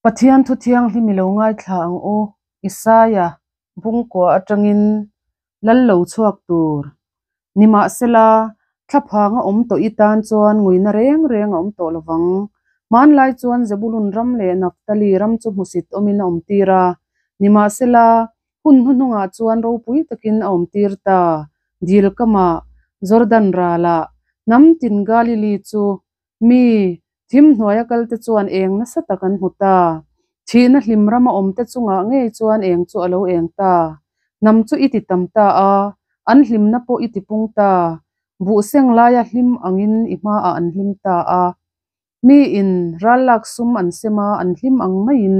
Pathian thu thianghlim i lo ngaithla ang u, Isaia bungkua atangin lal lo chhuak tur. Nimahsela, thlaphang a awm tawh i tan chuan nguina reng reng a awm tawh lovang. Hmanlai chuan Zebulun ram leh Naphtali ram chu hmusit awmin a awmtir a. Nimahsela, hun hnuhnungah chuan ropui takin a awmtir ta. Dil kamah, Jordan ralah, hnam tin Galili chu Mi, thim hnuaia kalte chuan eng nasa tak an hmu ta. Thihna hlim rama awmte chungah ngei chuan eng chu a lo eng ta. Hnam chu i ti tam ta a, an hlimna pawh i ti pung ta. Buhseng laia hlim angin i hmaah an hlim ta a. Miin rallak sum an sem a, an hlim ang maiin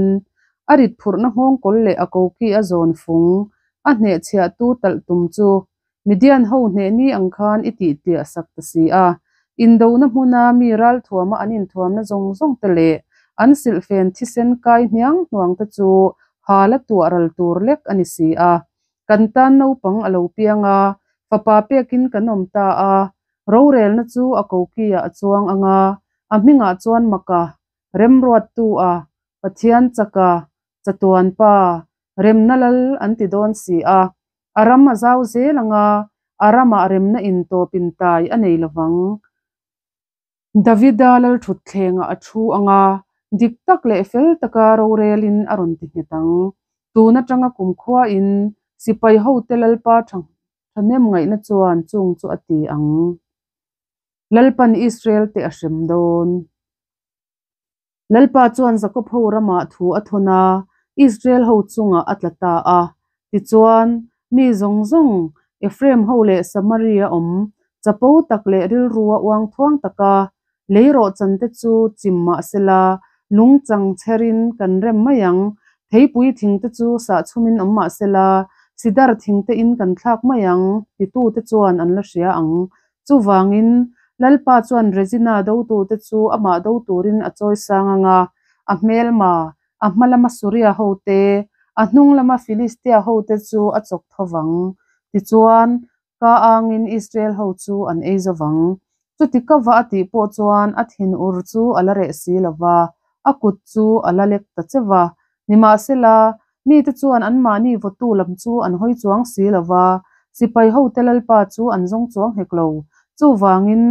a rit phurhna nghawngkawl leh a koki a zawn fung, a hnehchhiahtu talh tum chu Midian ho hneh ni ang khan i tih tliah sak ta si a. Indona hmuna mi ralthuama an inthuamna zawng zawng te leh an silhfen thisen kai hniang hnuang te chu hal a tuah ral tur lek a ni si a. Kan tan naupang a lo piang a, fapa pekin kan awm ta a. Rorelna chu a koki-ah a chuang ang a, a hmingah chuan Maka, Remruattu a, Pathian chaka, Chatuan Pa, Remna Lal an ti dawn si a. A ram a zau zel ang a, a ramah remna intawp intai a nei lovang. Davida lalthutthlengah a thu ang a, dik tak leh fel taka rorelin a rawn ti nghet ang. Tun atanga kumkhuain sipai hote Lalpa thahnem ngaihna chuan chung chu a ti ang. Lalpan Israel te a hrem dawn. Lalpa chuan Jakob ho ramah thu a thawn a, Israel ho chungah a tla ta a. Tichuan, mi zawng zawng, Ephraim ho leh Samaria awm, chapo tak leh rilrua uang thuang taka lei rawhchan te chu chim mah sela, lungchang chherin kan rem mai ang, theipui thing te chu sahchhumin awm mah sela, sidar thing te in kan thlak mai ang, titute chuan an la hria ang. Chuvangin, Lalpa chuan Rezina dotute chu amah do turin a chawi sang ang a, a hmelma, a hma lama Suria hote, a hnung lama Filistia hote chu a chawk tho vang. Tichuan, ka angin Israel ho chu an ei zo vang. Chuti ka va a tih pawh chuan a thinur chu a la reh si lo va, a kut chu a la lek ta che va. Nimahsela, mite chuan anmahni vawtu lam chu an hawi chuang si lo va, sipai hote Lalpa chu an zawng chuang hek lo. Chuvangin,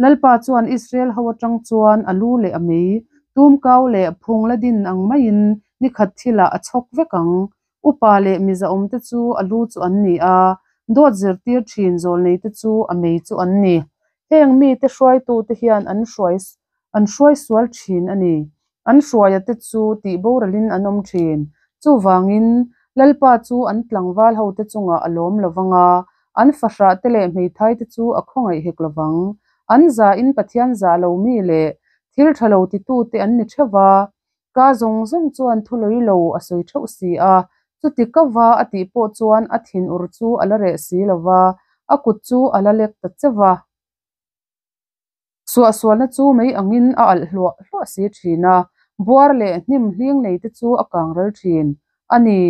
Lalpa chuan Israel ho atang chuan a lu leh a mei, tumkau leh phung la din ang maiin ni khat thilah a chhawk vek ang. Upa leh mizaawmte chu a lu chu an ni a, dawt zirtir thin zawlneite chu a mei chu an ni. Heng mite hruaitute hian an hruai an hruai sual thin a ni. An hruaia te chu tih boralin an awm thin. Chuvangin, Lalpa chu an tlangval hote chungah a lawm lo vang a, an fahrah te leh hmeithai te chu a khawngaih hek lo vang. An zahin Pathian zah lo mi leh thil tha lo titute an ni theuh va, ka zawng zawng chuan thu lawi lo a sawi theuh si a. Chuti ka va a tih pawh chuan a thinur chu a la reh si lo va, a kut chu a la lek ta che va. Suahsualna chu mei angin a alh hluah hluah si thin a, buar leh hnim hling nei te chu a kang ral thin a ni.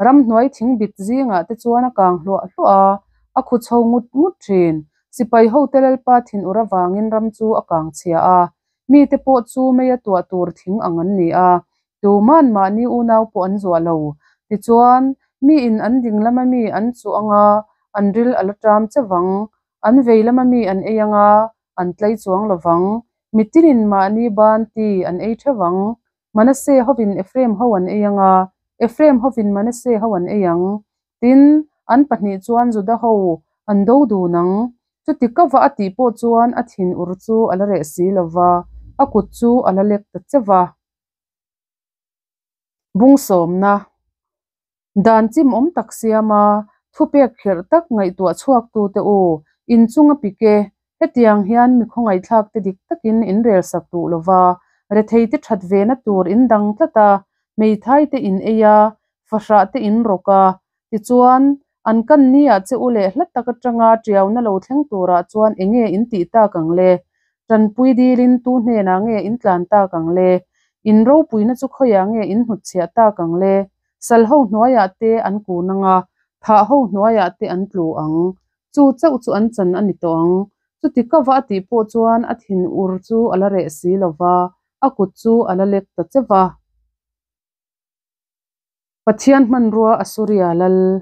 Ramhnuai thing bit zingah te chuan a kang hluah hluah a, a khu chho ngut ngut thin. Sipai hote Lalpa thinur avangin ram chu a kang chhia a, mite pawh chu meia tuah tur thing ang an ni a, tuman mahni unau pawh an zuah lo. Tichuan, miin an ding lama mi an chuh anga an ril a la ṭam che vang. An vei lama mi an ei anga an tlei chuang lo vang. Mitinin mahni ban ti an ei theuh vang. Manasseh hovin Ephraim ho an ei anga, Ephraim hovin Manasseh ho an ei ang. Tin, an pahnih chuan Juda ho an do dun ang. Chuti ka va a tih pawh chuan a thinur chu a la reh si lo va, a kut chu a la lek ta che va. Bung sawmna Dan chim awm tak siama thupek kherh tak ngaihtuah chhuaktute u, inchung a pik e. Hetiang hian mi khawngaihthlakte dik takin in relsak duh lova, retheite that vena tur in dang tlat a, hmeithaite in ei a, fahrahte in rawk a. Tichuan, an kan nia che u leh hla tak atanga tiauna lo thleng turah chuan enge in tih tak ang le? Tanpui dilin tu hnenah nge in tlan tak ang le? In ropuina chu khawiah nge in hnutchhiah tak ang le? Sal ho hnuaiah te an kun ang a, thah ho hnuaiah te an tlu ang. Chu chauh chu an chan a ni tawh ang. Chuti ka va a tih pawh chuan a thinur chu a la reh si lo va, a kut chu a la lek ta che va. Pathian hmanrua Assuria lal.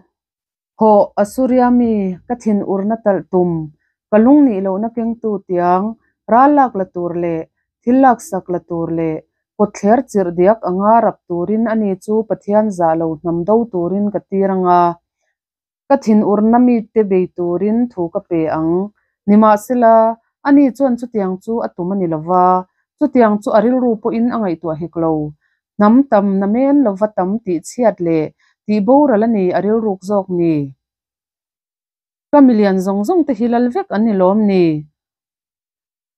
Hawh, Assuria mi, ka thinurna talh tum, ka lungnih lohna kengtu tiang, ral lak la tur leh thil laksak la tur leh kawtthler chirh diak anga rap turin ani chu Pathian zah lo hnam do turin ka tir anga, ka thinurna mite bei turin thu ka pe ang. Nimahsela, ani chuan chutiang chu a tum a ni lova, chutiang chu a rilru pawhin a ngaihtuah hek lo. Hnam tam namen lova tam tihchhiat leh tihboral a ni a rilruk zawk ni. Ka milian zawng zawng te hi lal vek an ni lawm ni?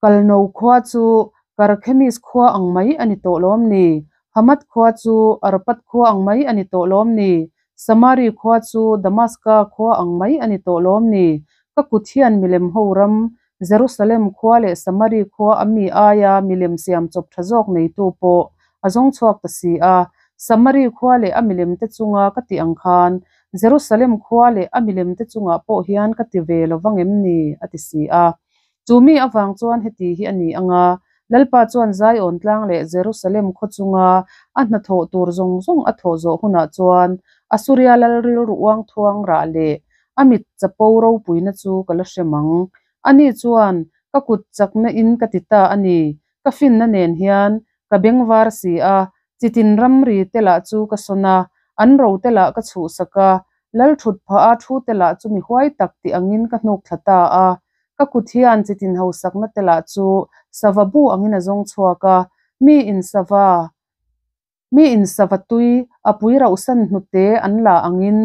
Kalno khua chu Karkhemis khua ang mai a ni tawh lawm ni? Hamath khua chu Arpad khua ang mai a ni tawh lawm ni? Samari khua chu Damaska khua ang mai a ni tawh lawm ni? Ka kut hian milem ho ram, Jerusalem khua leh Samari khua a mi aia milem siam chawp tha zawk neitu pawh a zawng chhuak ta si a. Samari khua leh a milemte chunga ka tih ang khan Jerusalem khua leh a milemte chungah pawh hian ka ti ve lo vang em ni? a ti si a. Chu mi avang chuan heti hi a ni ang a, Lalpa chuan Zion tlang leh Jerusalem khaw chunga a hnathawh tur zawng zawng a thawh zawh hunah chuan Asuria lal rilru uangthuang rah leh a mit chapo ropuina chu ka la hrem ang. Ani chuan, Ka kut chakna in ka ti ta a ni, ka finna nen hian ka bengvar si a, chitin ramri te lah chu ka sawn a, an ro te lah ka chhuhsak a, lal thut phah a thu te lah chu mi huai tak tih angin ka hnuk thla ta a. Ka kut hian chitin hausakna te lah chu sava bu angin a zawng chhuak a, mi in sava Mi in sava tui a pui rauhsan hnute an la angin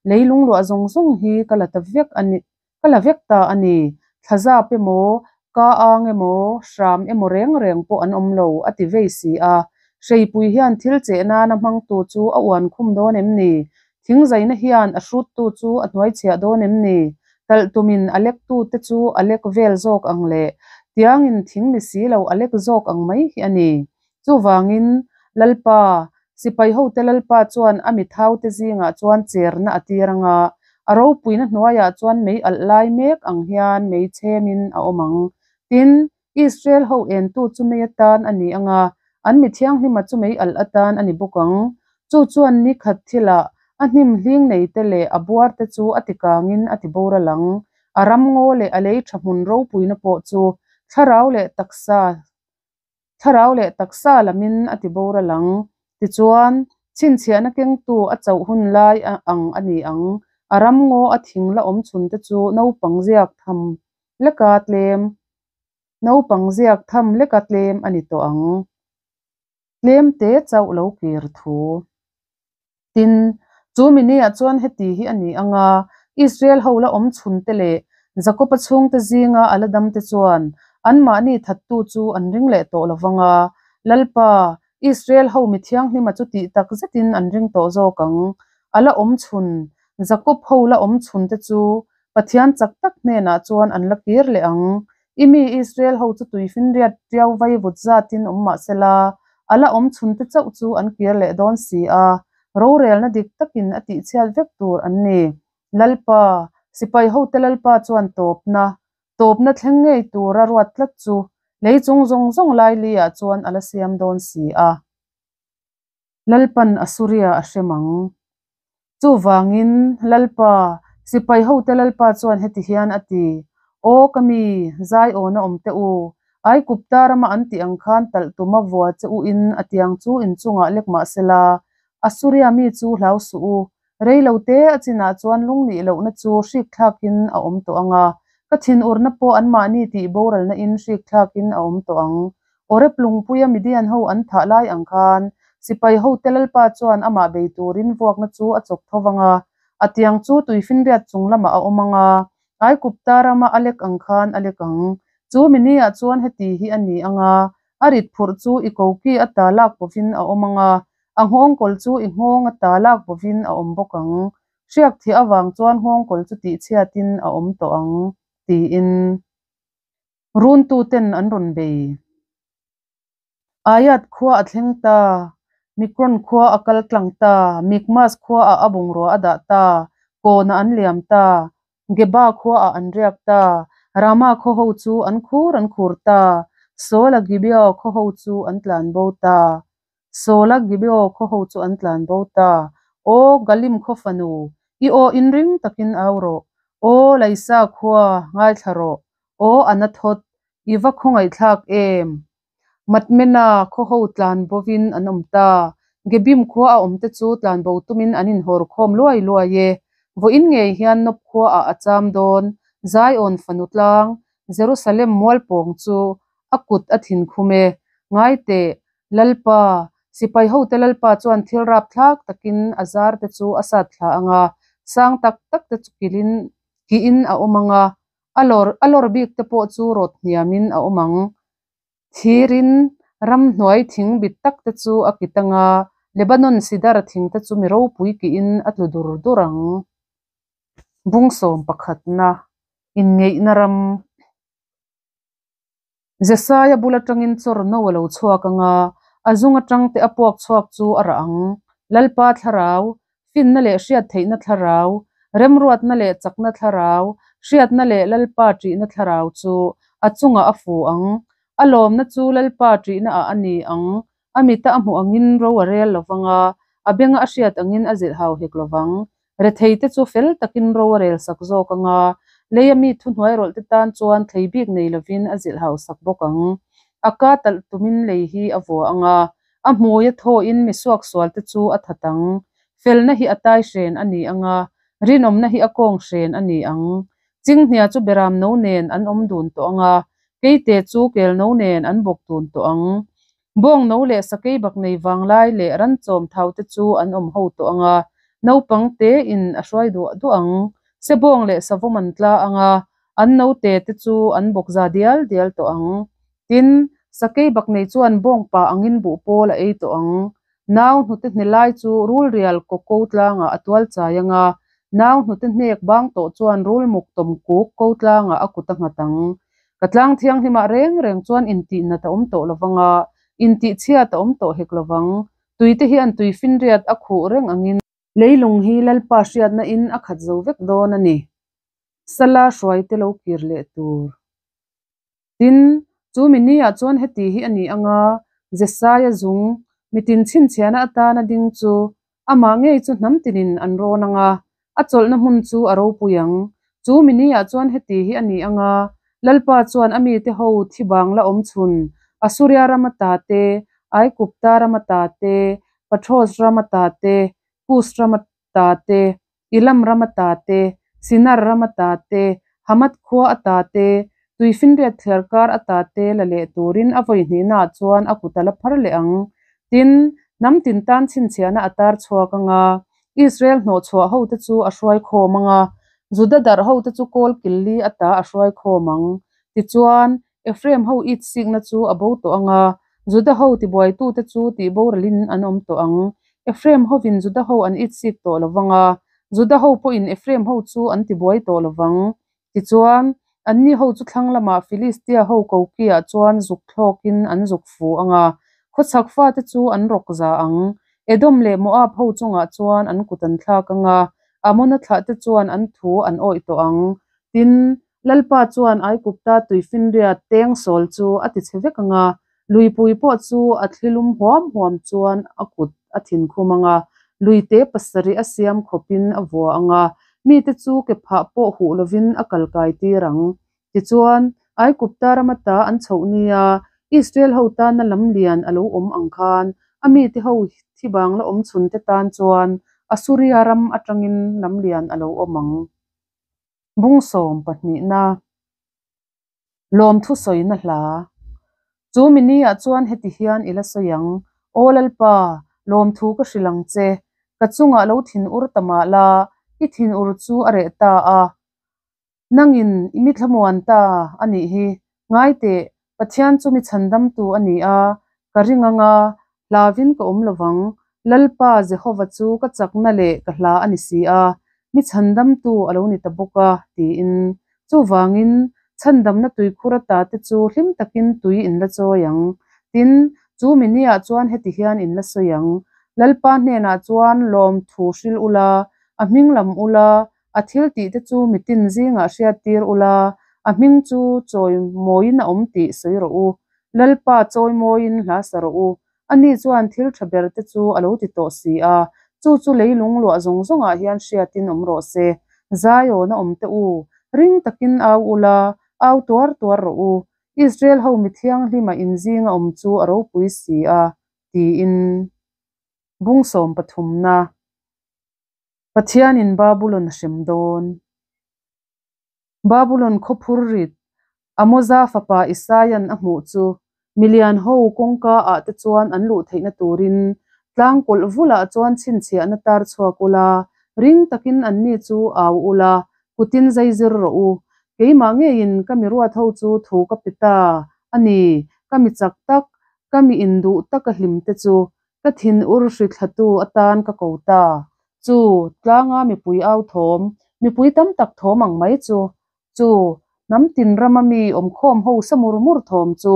leilung luah zawng zawng hi ka la ta vek a ni, ka la vek ta a ni. Thlazap emaw, ka ang emaw, hram emaw reng reng pawh an awm lo, a ti vei si a. Hreipui hian thil cheh nana hmangtu chu a uan khum dawn em ni? Thingzaina hian a hruttu chu a hnuaichhiah dawn em ni? Talh tumin a lektute chu a lek vel zawk ang le, tiangin thing ni si lo a lek zawk ang mai hi a ni. Chuvangin, Lalpa, sipai hote Lalpa chuan a mi thaute zingah chuan cherna a tir ang a, a ropuina hnuaiah chuan mei alh lai mek ang hian mei chhemin a awm ang. Tin, Israel ho entu chu mei atan a ni ang a, an mi thianghlima chu mei alh atan a ni bawk ang. Chu chuan ni khat thilah a hnim hling neite leh a buarte chu a tikangin a tiboral ang. A ramngaw leh a lei tha hmun ropuina pawh chu thlarau leh taksa Thlarau leh taksa lamin a ti boral ang. Tichuan, chhinchhiahna kengtu a chauh hun lai ang a ni ang. A ram ngaw a thing la awm chhun te chu naupang ziak tham leka tlem naupang ziak tham leka tlem a ni tawh ang. Tlem te chauh lo kir thu. Tin, chu miniah chuan heti hi a ni ang a, Israel ho la awm chhunte leh Jakob-a chhungte zinga a la damte chuan anmahni thattu chu an ring leh tawh lo vang a, Lalpa, Israel ho mi thianghlima chu tih tak zetin an ring tawh zawk ang. A la awm chhun, Jakob ho la awm chhunte chu Pathian chak tak hnenah chuan an la kir leh ang. I mi Israel ho chu tuifinriat tiau vaivut zatin awm mah sela, a la awm chhunte chauh chu an kir leh dawn si a, rorelna dik takin a tihchhiat vek tur an ni. Lalpa, sipai hote Lalpa chuan tawpna, tawpna thleng ngei tura ruat tlat chu lei chung zawng zawng laili-ah chuan a la siam dawn si a. Lalpan Asuria a hrem ang. Chuvangin, Lalpa, sipai hote Lalpa chuan heti hian a ti, Aw ka mi, zaiawna awm teh u, Aikupta rama an tih ang khan talh tuma vua che u in a tiang chu in chungah lek mah sela, Asuria mi chu hlau suh u, rei lo te a chinah chuan lungnih lohna chu hrik thlakin a awm tawh ang a, ka thinurna pawh anmahni tih boralna in hrik thlakin a awm tawh ang. Oreb lungpuia Midian ho an thah lai ang khan sipai hote Lalpa chuan amah bei turin vuakna chu a chawk tho vang a, a tiang chu tuifinriat chung lamah a awm ang a, Aikupta rama a lek ang khan a lek ang. Chu miniah chuan heti hi a ni ang a, a rit phurh chu i koki ata lak bovin a awm ang a, a nghawngkawl chu i nghawng ata lak bovin a awm bawk ang. Hriak thih avang chuan nghawngkawl chu tihchhiatin a awm tawh ang, tiin. Runtuten an rawn bei. Aiat khua a thleng ta, Mikron khua a kal tlang ta, Mikmas khuaah a bungrua a dah ta, Kawnah an liam ta, Geba khuaah an riak ta, Rama khaw ho chu an khur an khur ta, Saula Gibea khaw ho chu an tlan bo ta. Saula Gibea khaw ho chu an tlan bo ta. Aw Galim khaw fanu, i aw in ring takin au rawh. Aw Laisa khua, ngaithla rawh. Aw Anathoth, i va khawngaihthlak em! Madmena khaw ho tlan bovin an awm ta. Gebim khua a awmte chu tlanbo tumin an inhawr khawm luai luai e. Vawiin ngei hian Nob khuaah a cham dawn. Zion fanu tlang, Jerusalem mualpawng chu a kut a thinkhum e. Ngai teh, Lalpa, sipai hote Lalpa chuan thil rapthlak takin a zar te chu a sat thla ang a, sang tak tak te chu kilin kihin a awm ang a, a lawr a lawr bik te pawh chu rawt hniamin a awm ang. Thirin ramhnuai thing bit tak te chu a kit ang a, Lebanon sidar thing te chu mi ropui kihin a tlu dur dur ang. Bung sawm pakhatna, Inngeihna ram. Jesaia bul atangin chawr no a lo chhuak ang a, a zung atang te a puak chhuak chu a rah ang. Lalpa thlarau, finna leh hriat theihna thlarau, remruatna leh chakna thlarau, hriatna leh Lalpa ṭihna thlarau chu a chungah a fu ang. A lawmna chu Lalpa ṭihna ah a ni ang. A mita a hmuh angin ro a rel lo vang a, a benga a hriat angin a zilh hau hek lo vang. Retheite chu fel takin ro a rel sak zawk ang a, leia mi thuhnuai rawlhte tan chuan thlei bik nei lovin a zilh hau sak bawk ang. A ka talh tumin lei hi a vua ang a, a hmui a thawhin mi suaksualte chu a that ang. Felna hi a tai hren a ni ang a, rinawmna hi a kawng hren a ni ang. Chinghnia chu beram no nen an awm dun tawh ang a, keite chu kel no nen an bawk dun tawh ang. Bawng no leh sakei bak nei vanglai leh ranchawm thau te chu an awm ho tawh ang a, naupang te in a hruai duah duah ang. Sebawng leh savawm an tla ang a, an note te chu an bawk za dial dial tawh ang. Tin, sakei bak nei chuan bawngpa angin buh pawl a ei tawh ang. Nau hnute hne lai chu rul rial kaw ko tlangah a tual chai ang a, nau hnute hnek bang tawh chuan rul muk tawm kuk ko tlangah a kut a nghat ang. Ka tlang thianghlimah reng reng chuan intihnat a awm tawh lovang a, intihchhiat a awm tawh hek lovang. Tuite hian tui finriat a khuh reng angin. Leilung hi Lalpa hriatna in a khat zo vek dawn a ni. Sala hruaite lo kir leh tur. Tin, chu mi niah chuan heti hi a ni ang a, Jesaia zung, mitin chhinchhiahna atana ding chu, amah ngei chu hnam tinin an rawn ang a, a chawlhna hmun chu a ropui ang. Chu mi niah chuan heti hi a ni ang a, Lalpa chuan a mite ho thi bang la awm chhun, Asuria ram ata te, Aikupta ram ata te, Pathros ram ata te, Kus ram ata te, Elam ram ata te, Sinar ram ata te, Hamath khua ata te, Tuifinriat thliarkar ata te la leh turin a vawi hnihnaah chuan a kut a la phar leh ang. Tin, hnam tin tan chhinchhiahna a tar chhuak ang a, Israel hnawhchhuah hote chu a hruai khawm ang a, Juda darh hote chu kawl kil li ata a hruai khawm ang. Tichuan, Ephraim ho it sikna chu a bo tawh ang a, Juda ho tibuaitute chu tihboralin an awm tawh ang. Ephraim hovin Juda ho an it sik tawh lo vang a, Juda ho pawhin Ephraim ho chu an tibuai tawh lo vang. Tichuan, anni ho chu thlang lamah Philistia ho kokiah chuan zuk thlawkin an zuk fu ang a, khawchhak fate chu an rawk za ang. Edom leh Moab ho chungah chuan an kut an thlak ang a, Amona thlahte chuan an thu an awih tawh ang. Tin, Lalpa chuan Aigupta tuifinriat teng sawl chu a ti chhe vek ang a, luipui pawh chu a thli lum huam huam chuan a kut a thinkhum ang a, luite pasarih a siam khawpin a vua ang a, mite chu ke phah pawh huh lovin a kal kai tir ang. Tichuan, Aigupta rama ta an chhoh nia Israel ho tana lam lian a lo awm ang khan a mite ho thi bang la awm chhunte tan chuan Asuria ram atangin lam lian a lo awm ang. Bung sawm pahnihna Lawmthu sawina hla. Chu mi niah chuan heti hian i la sawi ang, Aw Lalpa, lawmthu ka hrilh ang che, ka chungah lo thinur ta mah la, i thinur chu a reh ta a, nangin i mi thlamuan ta a nih hi. Ngai teh, Pathian chu mi chhandamtu a ni a, ka ring ang a, hlauvin ka awm lo vang. Lalpa Jehova chu ka chakna leh ka hla a ni si a, mi chhandamtu a lo ni ta bawk a, tiin. Chuvangin, chhandamna tuikhur ata te chu hlim takin tui in la chawi ang. Tin, chu mi niah chuan heti hian in la sawi ang, Lalpa hnenah chuan lawmthu hril ula, a hming lam ula, A thil tih te chu mitin zingah hriattir ula, a hming chu chawi mawiin a awm tih sawi rawh u. Lalpa chawi mawiin hla sa rawh u. Ani chuan thil tha ber te chu a lo ti tawh si a, Chu chu leilung luah zawng zawngah hian hriatin awm rawh se. Zion-a awm teh u, ring takin au ula, au tuar tuar rawh u. Israel ho mi thianghlima inzinga awm chu a ropui si a, tiin. Bung sawm pathumna, Pathianin Babulon a hrem dawn. Babulon khaw phur rit, Amoza fapa Isaia'n a hmuh chu milian ho kawngka ah te chuan an luh theihna turin tlang kawlh vulah chuan chhinchhiahna tar chhuak ula, ring takin anni chu au ula, kutin zai zir rawh u. Keimah ngeiin ka mi ruat ho chu thu ka pe ta a ni, ka mi chak tak, ka mi induh taka hlim te chu Ka thinur hri thlatu atan ka ko ta. Chu, tlanga mipui au thawm, mipui tam tak thawm ang mai chu. Chu, hnam tin rama mi awmkhawm ho sa mur mur thawm chu.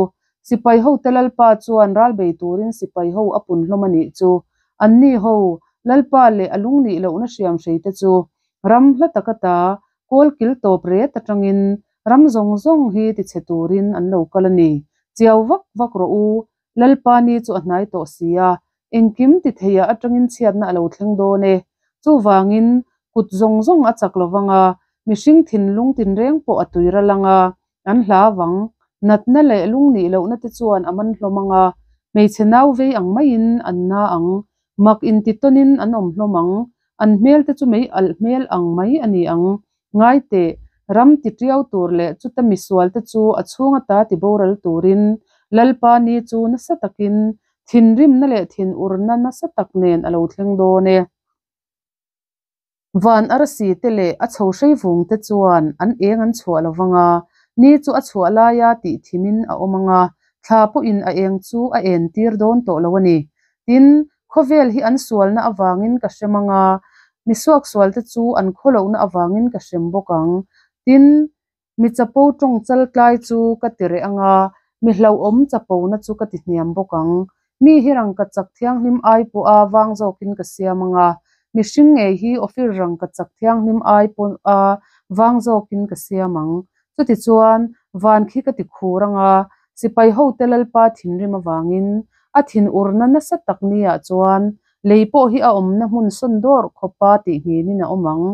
Sipai hote Lalpa chuan ral bei turin sipai ho a pun hlawm a nih chu. Anni ho, Lalpa leh a lungnih lohna hriam hreite chu ram hla tak ata kawl kil tawp ret atangin ram zawng zawng hi tichhe turin an lo kal a ni. Chiau vak vak rawh u, Lalpa ni chu a hnai tawh si a, engkim ti theiah atangin chhiatna a lo thleng dawn e. Chuvangin, kut zawng zawng a chak lovang a, mihring thinlung tinreng pawh a tui ral ang a, an hlau ang. Natna leh lungnih lohna te chuan a man hlawm ang a, hmeichhe nau vei ang maiin an na ang. Mak inti tawnin an awm hlawm ang, an hmel te chu mei alh hmel ang mai a ni ang. Ngai teh, ram ti tiau tur leh chuta misual te chu a chhung ata ti boral turin Lalpa ni chu nasa takin thinrimna leh thinurna nasa tak nen a lo thleng dawn e. Van arsi te leh a chho hrei vung te chuan an eng an chhuah lo vang a, ni chu a chhuah laia tih thimin a awm ang a, thla pawhin a eng chu a en tir dawn tawh lo a ni. Tin, khawvel hi an sualna avangin ka hrem ang a, mi suaksualte chu an khawlohna avangin ka hrem bawk ang. Tin, mi chapo tawng chal tlai chu ka ti reh ang a, mi hlauhawm chapona chu ka ti hniam bawk ang. Mi hi rangkachak thianghlim ai pawha vang zawkin ka siam ang a, mihring ngei hi Ophir rangkachak thianghlim ai pawha vang zawkin ka siam ang. Chutichuan, van khi ka ti khur ang a, sipai hote Lalpa thinrim avangin a thinurna nasa tak niah chuan lei pawh hi a awmna hmun sawn dawrh khawpa tih nghinin a awm ang.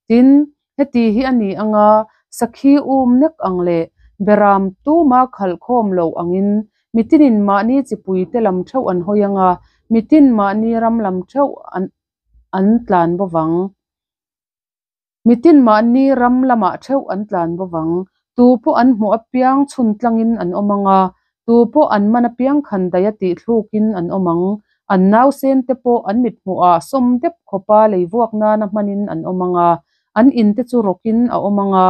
Tin, heti hi a ni ang a, sakhi um nek ang leh beram tuma khalh khawm loh angin mitinin mahni chipuite lam theuh an hawi ang a, mitin mahni ram lam theuh an tlan bawvang. Mitin mahni ram lamah theuh an tlan bawvang. Tu pawh an hmuh apiang chhun tlangin an awm ang a, tu pawh an man apiang khan daih a tih thlukin an awm ang. An nausen te pawh an mithmuhah sawm dep khawpa lei vuak nana hmanin an awm ang a, an in te chu rawkin a awm ang a,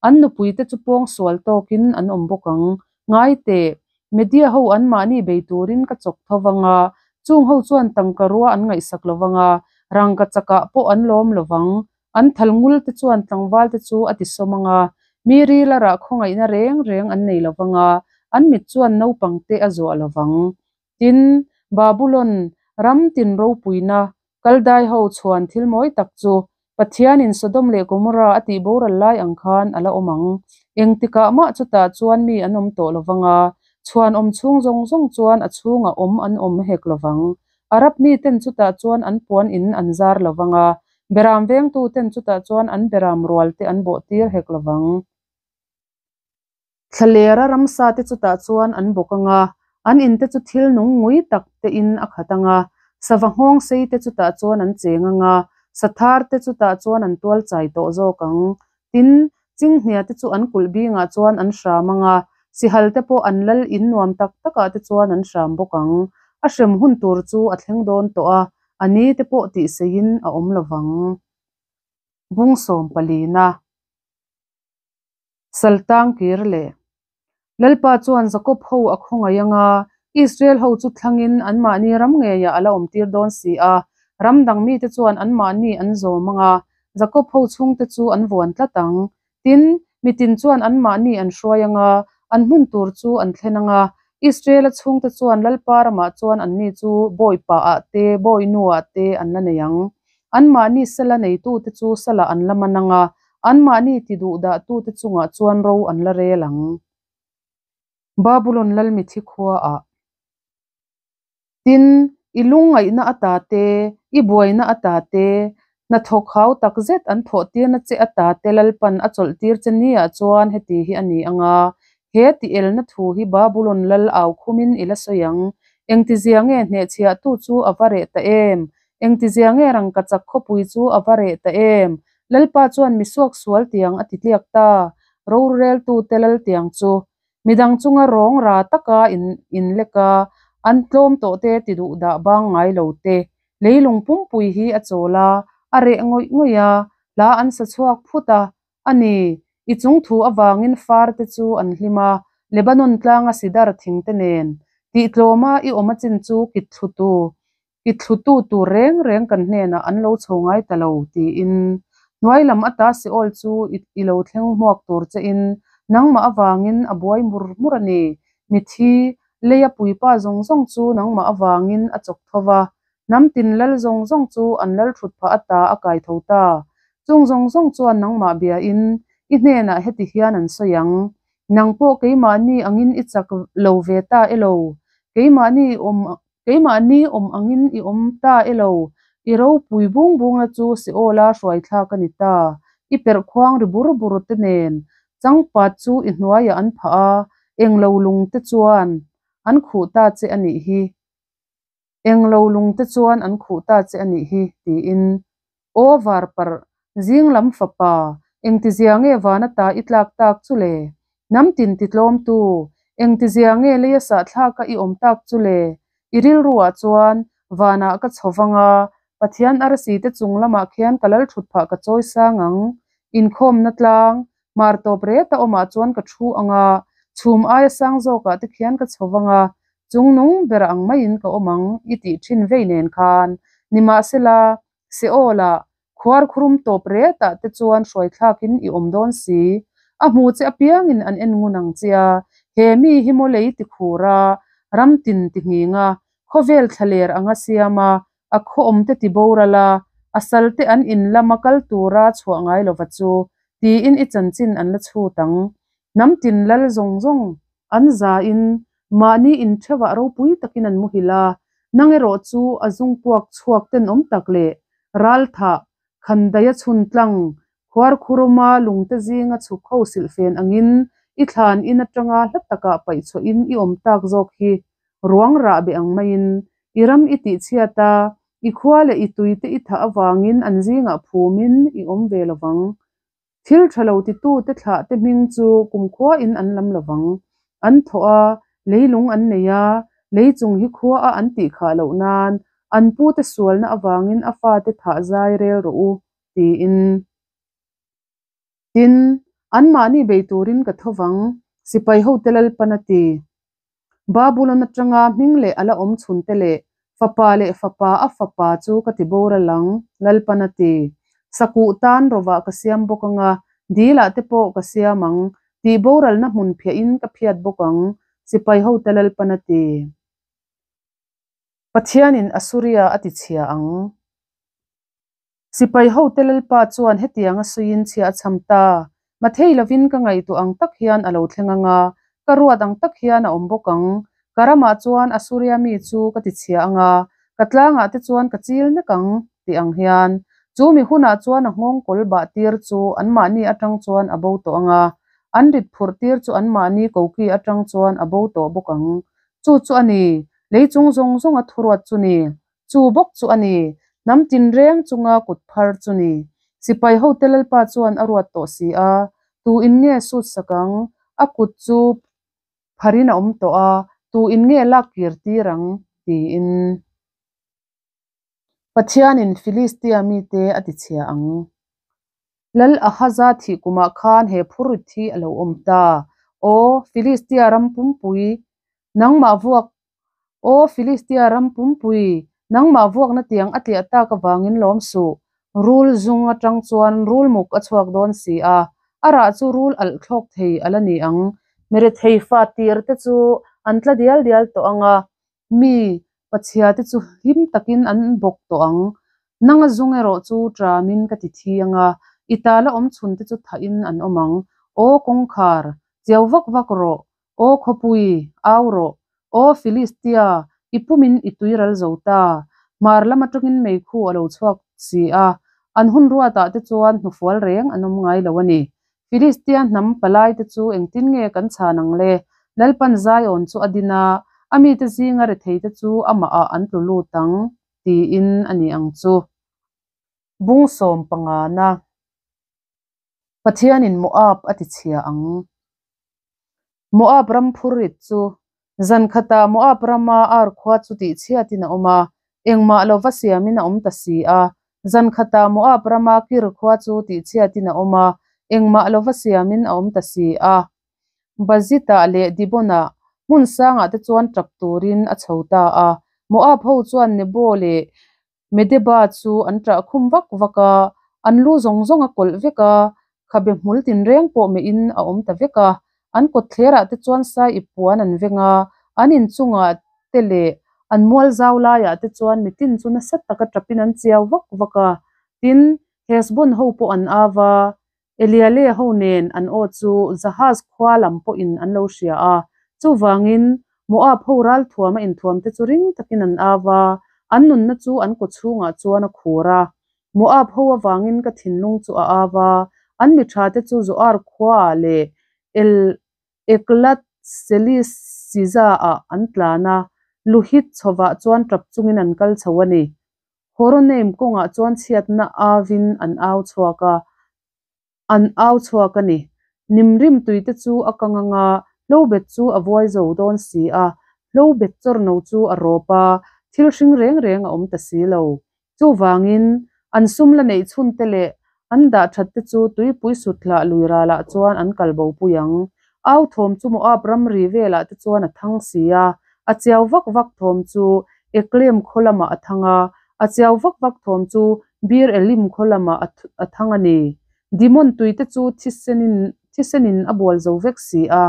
an nupui te chu pawng sual tawkin an awm bawk ang. Ngai teh, Media ho anmahni bei turin ka chawk tho vang a, chung ho chuan tangka rua an ngaihsak lo vang a, rangka chakah pawh an lawm lo vang. An thal ngul te chuan tlangval te chu a ti sawm ang a, mi rila rah khawngaihna reng reng an nei lo vang a, an mit chuan naupang te a zuah lo vang. Tin, Babulon ram tin ropuina Kaldai ho chhuan thil mawi tak chu Pathianin Sodom leh Gomorrah a tih boral lai ang khan a la awm ang. Engtikah mah chutah chuan mi an awm tawh lo vang a, chhuan awm chhung zawng zawng chuan a chhungah awm an awm hek lo vang. Arab miten chutah chuan an puan in an zar lo vang a, beram vengtuten chutah chuan an beram rual te an bawh tir hek lo vang. Thlalera ramsa te chutah chuan an bawk ang a, an in te chu thil nung ngui tak te in a khat ang a, sava nghawng sei te chutah chuan an cheng ang a, sathar te chutah chuan an tual chai tawh zawk ang. Tin, chinghnia te chu an kulh bingah chuan an hram ang a, sihal te pawh an lal in nuam tak takah te chuan an hram bawk ang. A hrem hun tur chu a thleng dawn tawh a, a ni te pawh tihseiin a awm lo vang. Bung sawm palina. Saltang kir leh. Lalpa chuan Jakob ho a khawngaih ang a, Israel ho chu thlangin anmahni ram ngeiah a la awmtir dawn si a. Ram dang mite chuan anmahni an zawm ang a, Jakob ho chhungte chu an vuan tlat ang. Tin, mitin chuan anmahni an hruai ang a, an hmun tur chu an thlen ang a. Israel-a chhungte chuan Lalpa ramah chuan anni chu bawipaah te, bawinuah te an la nei ang. Anmahni sala neitute chu salah an la man ang a, anmahni ti duh dahtute chungah chuan ro an la rel ang. Babulon Lalmithi khuaah. Tin, I lungngaihna ata te, i buaina ata te, hnathawk hau tak zet an thawhtirna che ata te Lalpan a chawlhtir che niah chuan heti hi a ni ang a, he tielna thu hi Babulon lal au khumin i la sawi ang. Engtizia nge hnehchhiahtu chu a va reh ta em? Engtizia nge rangkachak khawpui chu a va reh ta em? Lalpa chuan mi suaksual tiang a ti tliak ta, roreltute lal tiang chu. Midang chunga rawng ra taka inlek a, an tlawm tawh te ti duh dah bang ngai lo te. Leilung pumpui hi a chawl a, a reh ngawih ngawih a, hla an sa chhuak phut a, a ni, i chung thu avangin far te chu an hlim a, Lebanon tlanga sidar thing te nen tihtlawma i awm a chin chu kit thlutu kit thlutu tur reng reng kan hnenah an lo chho ngai ta lo, tiin hnuai lam ata Seol chu i lo thleng hmuak tur chein nangmah avangin a buai mur mur a ni. Mithi, leia puipa zawng zawng chu nangmah avangin a chawk tho va, hnam tin lal zawng zawng chu an lal thut phah ata a kai tho ta. Chung zawng zawng chuan nangmah biain i hnenah heti hian an sawi ang, Nang pawh keimahni angin i chak lo ve ta elo? Keimahni awm Keimahni awm angin i awm ta elo? I ropui bung bungna chu Seola hruaithlak a ni ta. I perhkhuang ri bur bur te nen changpat chu i hnuaiah an phah a, englo lung te chuan an khuh ta che a nih hi. Englo lung te chuan an khuh ta che a nih hi, tiin. Aw varparh, zing lam fapa, engtizia nge vana ta i tlak tak chu le? Hnam tin ti tlawmtu, engtizia nge leia sahthlaka i awm tak chu le? I rilruah chuan vanah ka chho vang a, Pathian arsi te chung lamah khian ka lal thut phah ka chawi sang ang. Inkhawmna tlang, hmar tawp reta awmah chuan ka thu ang a, chhum aia sang zawkah te khian ka chho vang a, Chungnung ber ang maiin ka awm ang i tih thin vei nen khan. Nimahsela, Seol-ah, khuarkhurum tawp retah te chuan hruaithlakin i awm dawn si. A hmu che apiangin an en ngun ang che a, he mi hi maw lei ti khur a, ram tin ti nghing a, khawvel thlaler anga siam a, a khaw awmte ti boral a, a salte an in lama kal tura chhuah ngai lova chu, tiin i chanchin an la chhut ang. Hnam tin lal zawng zawng An zain mahni intheuhah ropui takin an muhil a, nang erawh chu a zungpuak chhuak tenawm tak leh ralthah, khandaia chhun tlang, khuarkhuruma lungte zinga chhuk ho silhfen angin i thlan in atanga hla takah paihchhuahin i awm tak zawk hi ruang rah be ang maiin i ram i tihchhiat a, i khua leh i tuite i thah avangin an zingah phumin i awm ve lovang. Thil tha lo titute thlahte hming chu kumkhuain an lam lovang. An thaw a, leilung an nei a, lei chung hi khua a an tih khah loh nan an pute sualna avangin a fate thah zai rel rawh u, tiin. Tin, anmahni bei turin ka tho vang, sipai hote Lalpan a ti. Babulon atanga hming leh a la awm chhunte leh fapa leh fapa a fapa chu ka ti boral ang, Lalpan a ti. Sakuh tan rovah ka siam bawk ang a, dilah te pawh ka siam ang, tih boralna hmun phiahin ka phiat bawk ang, sipai hote Lalpan a ti. Pathianin Asuria a ti chhia ang. Sipai hote Lalpa chuan hetiang a suiin chhia a chham ta. Mathei lovin ka ngaihtuah ang tak hian a lo thleng ang a, ka ruat ang tak hian a awm bawk ang. Ka ramah chuan Asuria mi chu ka ti chhia ang a, ka tlangah te chuan ka chil nek ang, tih ang hian. Chu mi hunah chuan a nghawng kawl bah tir chu anmahni atang chuan a bo tawh ang a, an rit phurh tir chu anmahni koki atang chuan a bo tawh bawk ang. Chu chu a ni, lei chung zawng zawnga thuruat chu ni. Chu bawk chu a ni, hnam tinreng chunga kut phar chu ni. Sipai hote Lalpa chuan a ruat tawh si a, tu in nge sut sak ang? A kut chu pharin a awm tawh a, tu in nge lak kir tir ang? tiin. Pathianin Filistia mite a tichhia ang. Lal Ahaza thih kumah khan he phurrit hi a lo awm ta. Aw, Filistia ram pumpui, nangmah vuak Aw, Filistia ram pumpui, nangmah vuakna tiang a tliah tak avangin lawm suh. Rul zung atang chuan rul muk a chhuak dawn si a, a rah chu rul alh thlawk thei a la ni ang. Mirethei fa tir te chu an tla dial dial tawh ang a, Mi pachhia te chu hlim takin an bawk tawh ang. Nanga zung erawh chu ṭamin ka ti thi ang a, i tala awm chhun te chu thahin an awm ang. Aw kawngkhar, chiau vak vak rawh. Aw khawpui, au rawh. Aw Filistia, i pumin i tuiral zo ta. Hmar lam atangin meikhu a lo chhuak si a, an hun ruatah te chuan hnufual reng an awm ngai lo a ni. Filistia hnam palaite chu engtin nge kan chhan ang le? Lalpan Zion chu a din a, a mite zinga retheite chu amahah an tlu lut ang, tiin a ni ang chu. Bung sawm pangana Pathianin Moab a tichhia ang. Moab ram phurrit chu zan khatah Moab rama Ar khua chu tihchhiatin a awm a, engmah lova siamin a awm ta si a. Zan khatah Moab rama Kir khua chu tihchhiatin a awm a, engmah lova siamin a awm ta si a. Bazitah leh Dibonah hmun sangah te chuan tap turin a chho ta a. Moab ho chuan Nebo leh Medeba chu an ṭah khum vak vak a, an lu zawng zawng a kawlh vek a, khabe hmul tinreng pawh meiin a awm ta vek a. An kawtthlerah te chuan sai ip puan an veng a, an inchungah te leh an mual zau laiah te chuan mitin chu nasa taka ṭapin an chiau vak vak a. Tin, Hesbon ho pawh an au a, Eliale ho nen an aw chu Jahaz khua lam pawhin an lo hria a. Chuvangin, Moab ho ralthuama inthuamte chu ring takin an au a, an nunna chu an kawchhungah chuan a khur a. Moab ho avangin ka thinlung chu a au a, an mi thate chu Zoar khuaah leh El Eglat-Selisiza-ah an tlan a, Luhith chhovah chuan tap chungin an kal chho a ni. Horonaim kawngah chuan chhiatna avin an au chhuak a, an au chhuak a ni. Nimrim tuite chu a kang ang a, hlobet chu a vuai zo dawn si a, hlobet chawrno chu a rawp a, thil hring reng reng a awm ta si lo. Chuvangin, an sum la neih chhunte leh an dah thatte chu tuipui sutthlah lui ralah chuan an kal bopui ang. Au thawm chu Moab ramri velah te chuan a thang si a, a chiau vak vak thawm chu Eklaim khaw lamah a thang a, a chiau vak vak thawm chu Bir Elim khaw lamah a thang a ni. Dimon tuite chu thisenin a bual zo vek si a,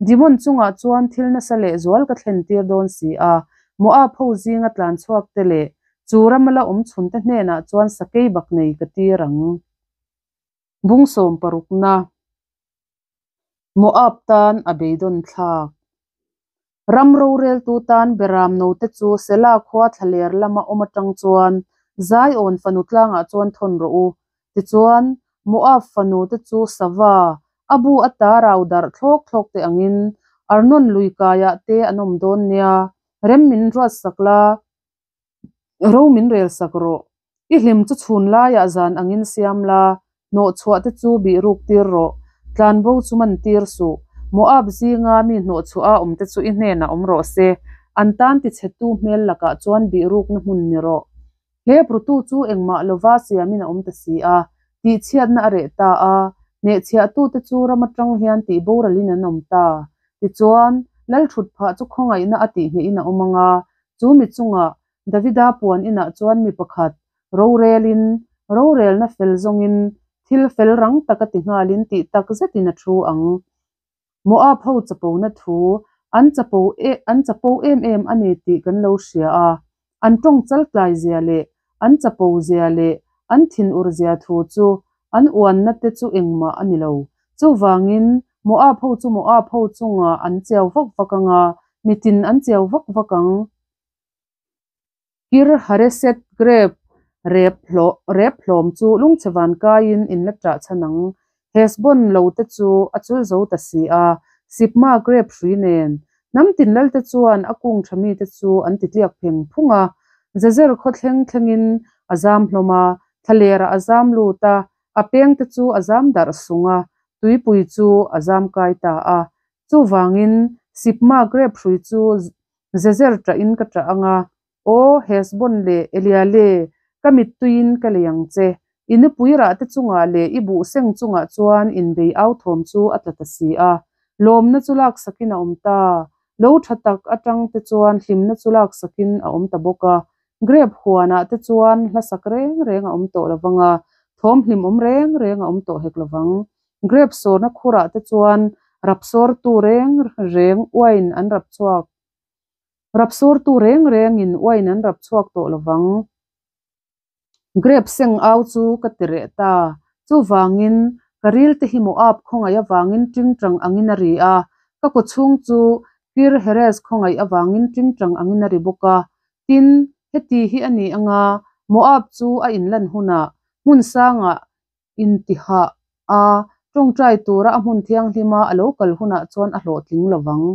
Dimon chungah chuan thil nasa lehzual ka thlentir dawn si a, Moab ho zinga tlan chhuakte leh chu rama la awm chhunte hnenah chuan sakei bak nei ka tir ang. Bung sawm parukna Moab tan a beidawn thlak. Ram roreltu tan Beram note chu Sela khua thlaler lama awm atang chuan Zion fanu tlangah chuan thawn rawh u. Tichuan, Moab fanu te chu sava, a bu ata rau darh thlawk thlawk te angin Arnon lui kaiah te an awm dawn nia. Rem min ruatsak la. Ro min rel sak rawh. I hlim chu chhun laiah zan angin siam la, hnawhchhuah te chu bih ruk tir rawh. Tlanbo chu man tir suh. Moab zinga mi hnawhchhuah a awm te chu i hnenah awm rawh se. An tan tichhetu hmel lakah chuan bih rukna hmun ni rawh. Hlep rutu chu engmah lova siamin a awm ta si a, tihchhiatna a reh ta a, hnehchhiahtute chu ram atang hian tihboralin an awm ta. Tichuan, Lalthutphah chu khawngaihna a tihnghehin a awm ang a, Chu mi chungah Davida puan inah chuan mi pakhat rorelin, rorelna fel zawngin, thil fel rang taka ti nghalin tih tak zetin a thu ang. Moab ho chapona thu an chapo an chapo em em a ni tih kan lo hria a, an tawng chaltlai zia leh an chapo zia leh an thinur zia thu chu an uanna te chu engmah a ni lo. Chuvangin, Moab ho chu Moab ho chungah an chiau vak vak ang a, mitin an chiau vak vak ang. Kir Hareseth grep rep hlawh rep hlawm chu lungchhe van kaiin in la ṭah chhan ang. Hesbon lo te chu a chul zo ta si a, Sibma grep hrui nen. Hnam tin lalte chuan a kung ṭha mite chu an ti tliak pheng phung a. Jazer khaw thleng thlengin a zam hlawm a, thlalerah a zam lut a, A pengte chu a zam darh sung a, tuipui chu a zam kai ta a. Chuvangin, Sibma grep hrui chu Jezer ṭahin ka ṭah ang a, Aw, Hesbon leh Eliale, ka mittuiin ka lei ang che. I nupui rahte chungah leh i buhseng chungah chuan inbei au thawm chu a tla ta si a. Lawmna chu laksakin a awm ta. Lo ṭha tak aṭangte chuan hlimna chu laksakin a awm ta bawk a. Grep huanah te chuan hlasak reng reng a awm tawh lo vang a, thawm hlimawm reng reng a awm tawh hek lo vang. Grep sawrna khurah te chuan rap sawrtu reng reng uain an rap chhuak rap sawrtu reng rengin uain an rap chhuak tawh lo vang. Grep seng au chu ka ti reh ta. Chuvangin, ka ril te hi Moab khawngaih avangin tingtang angin a ri a, ka kawchhung chu Kir-heres khaw ngaih avangin ṭingṭang angin a ri bawk a. Tin, heti hi a ni anga, Moab chu a inlan hunah hmun sangah intihah a, ṭawngṭai tura a hmun thianghlima a lo kal hunah chuan a hlawhtling lo vang.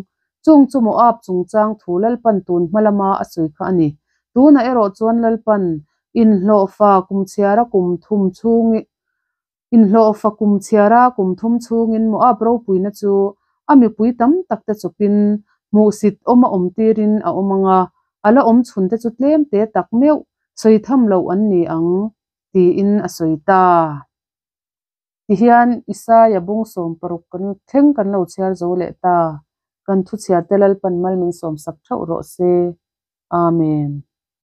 Chung chu Moab chungchang thu Lalpan tun hma lama a sawi kha a ni. Tunah erawh chuan Lalpan inhlawhfa kum chhiara kum thum chhungin Inhlawhfa kum chhiara kum thum chhungin Moab ropuina chu a mipui tam takte chawpin hmuhsit awma awm tirin a awm ang a, a la awm chhunte chu tlem te tak meuh sawi tham loh an ni ang, tiin a sawi ta. Tihian Isaia bung 60 kan thleng kan lo chhiar zo leh ta. Kan thuchhiarte Lalpan mal min sawmsak theuh rawh se. Amen.